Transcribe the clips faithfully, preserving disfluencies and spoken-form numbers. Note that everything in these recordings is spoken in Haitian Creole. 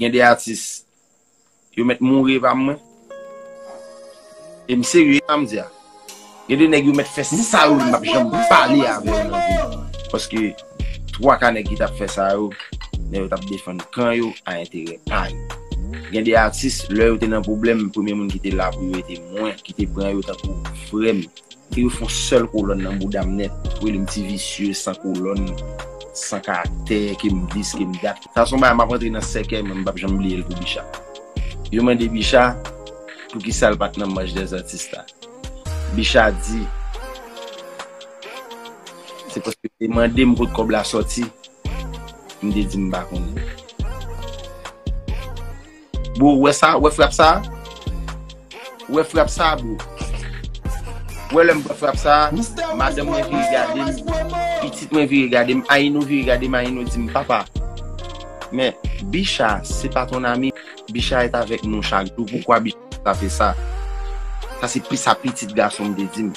Gen de atis, yo mèt mouri epa mwen. E m serye sa m di a. Gen de nèg yo mèt fè sa yo vle, m p ap janm pale avè yo nan vi m. Paske twa ka nèg ki t ap fè sa yo, nèg yo t ap defann kan yo a enterè pa yo. Gen de atis, lè yo te nan pwoblèm, premye moun ki te la pou yo e te mwen, ki te pran yo tankou frè m. Ke yo fè yon sèl kolòn nan bouda m nèt. Rele m ti visye, san kolòn, san karaktè, ke m dis, ke m dat. Sa se yon bagay m ap antre nan sèkèy, men m p ap janm bliye l pou Bicha. Yo mande Bicha, poukisa l pa t nan March des Artistes la. Bicha di, se paske yo te mande m kot kòb la sòti, m te di m pa konnen. Bro, wè sa, wè frap sa? Wè frap sa, bro? Wè lè m pran frap sa, madanm mwen vire gade m, pitit mwen vire gade m, Aino vire gade m, Aino di m, papa, men Bicha, c'est pas ton ami, Bicha est avec nous chaque jour, pourquoi Bicha fait ça? Sa se pi sa pitit gason m te di m.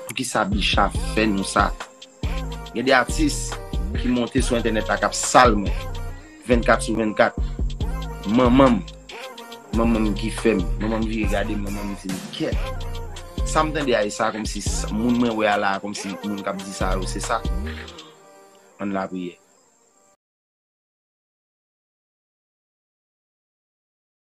Poukisa Bicha fè nou sa? Gen de atis ki monte sou entènèt la k ap sal mwen vennkat sou vennkat. Manman m, manman m ki fè m, manman m vire gade m, manman m di m, kèt. Sa m tande a e sa kòmsi s- moun mwen wè a la, kòmsi moun k ap di sa yo, se sa. Ann lapriyè.